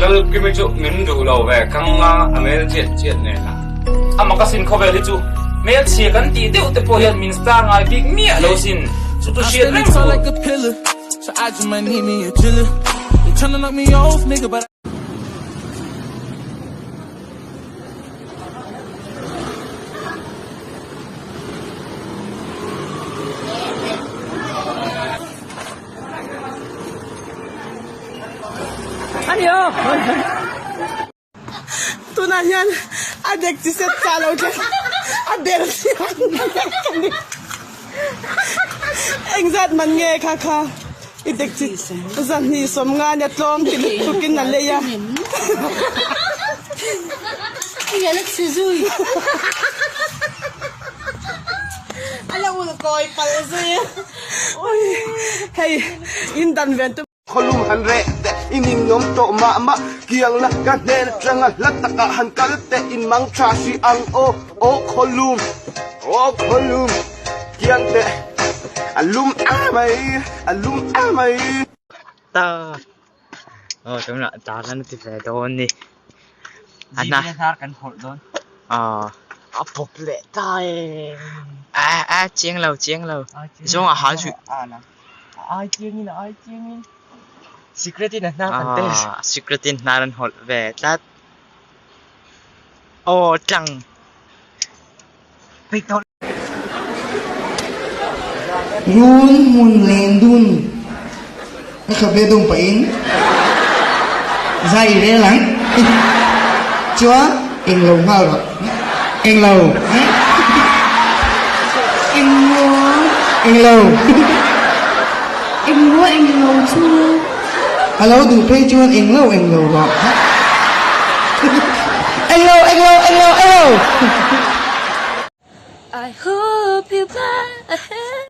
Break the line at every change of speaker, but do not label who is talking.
Lalkimi chu min duh lo ve kang a, a hmel chiat chiat nen a.
A makasin khawvel hi chu hmelchhia kan tih deuh te pawh hian min star ngai bik miah lo sin, chu chu hriat reng tur.
Tunah hian a dek chi set chah lo tlat a bel chiang ka ni. Engzat man nge kha kha i dek chi zahnih sawmnga nia tlawm ti lutuk in a lei a. A la ul kawi palh zui. Hei in dan ven tum.
Khawlum han reh teh i ninawm tawh mah mah kiang la ka hnen atanga hla takah han kal teh in mang tha hri ang aw aw khawlum aw khawlum kiang teh a lum a mai a lum a mai.
Ta aw tunah ta kan ti ve dawn ni a hna
hnar kan hawlh dawn
aw a pawp leh ta e a a chiang lo chiang lo zawng a hal zui
Ai chiangin a ai chiangin secret in a hnar kan test.
Ah, secret in hnar an hawlh ve tlat. Aw tlang. Peih tawh.
Run hmun len dun ka khabe dum pahin zai rel ang chuan englo nghal rawh englo
Englo
englo
Englo englo chu
a lo duh phei chuan englo englo rawh englo englo englo englo
I hope you play.